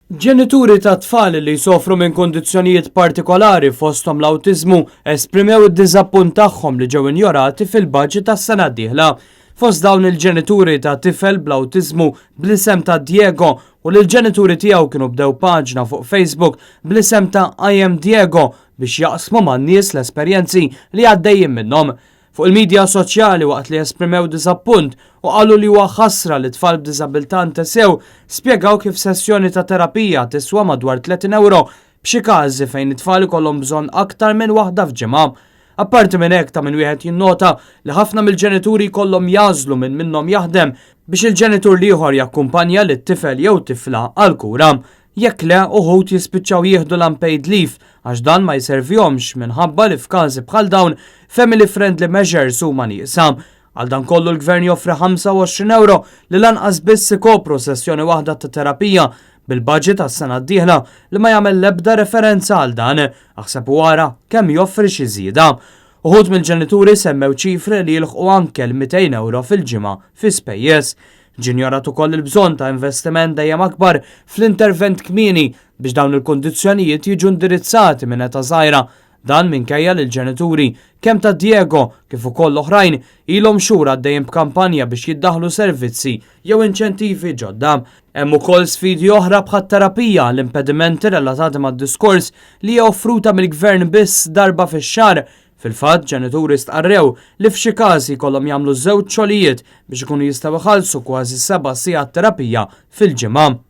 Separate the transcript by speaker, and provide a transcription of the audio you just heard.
Speaker 1: Ġenituri ta' tfal li jsofru minn kundizzjonijiet partikolari fosthom l-awtiżmu esprimew id-diżappunt tagħhom li ġew injorati fil-baġit tas-sena d-dieħla. Fost dawn il-ġenituri ta' tifel bl-awtiżmu bl-isem ta' Diego u li l-ġenituri tiegħu kienu bdew paġna fuq Facebook bl-isem ta' I am Diego biex jaqsmu man-nies l-esperjenzi li għaddejjin minnhom. Fuq il-midja soċjali waqt li esprimew diżappunt u qalu li huwa ħasra li tfal b'diżabilità ntesew, spjegaw kif sessjoni ta' terapija tiswa madwar 30 ewro b'xi każi fejn it-tfal ikollhom bżonn aktar minn waħda f'ġimgħa. Apparti minn hekk ta' min wieħed jinnota li ħafna mill-ġenituri jkollhom jagħżlu min minnhom jaħdem biex il-ġenitur l-ieħor jakkumpanja lit-tifel jew tifla għall-kura. Jekk le, uħud jispiċċaw jieħdu l-unpaid leave għax dan ma jservihomx minħabba li f'każi bħal dawn family friendly measures huma nieqsa. Għal dan kollu l-Gvern joffri 25 ewro li lanqas biss ikopru sessjoni waħda ta' terapija bil-budget għas-sena d-dieħla li ma jagħmel l-ebda referenza għal dan, aħseb u ara kemm joffri xi żieda. Uħud mill-ġenituri semmew ċifri li jilħqu anke l-200 ewro fil-ġimgħa fi spejjeż. Ġie njorat ukoll il-bżonn ta' investiment dejjem akbar fl-intervent kmieni biex dawn il-kundizzjonijiet jiġu indirizzati minn età żgħira. Dan minkejja li l-ġenituri, kemm ta' Diego kif ukoll oħrajn, ilhom xhur għaddejjin b'kampanja biex jiddaħħlu servizzi jew inċentivi ġodda. Hemm ukoll sfidi oħra bħat-terapija għall-impedimenti relatati mad-diskors li hija offruta mill-Gvern biss darba fix-xahar. Fil-fatt, ġenituri stqarrew li f'xi każi jkollhom jagħmlu żewġ xogħlijiet biex ikunu jistgħu jħallsu kważi seba' sigħat terapija fil-ġimgħa.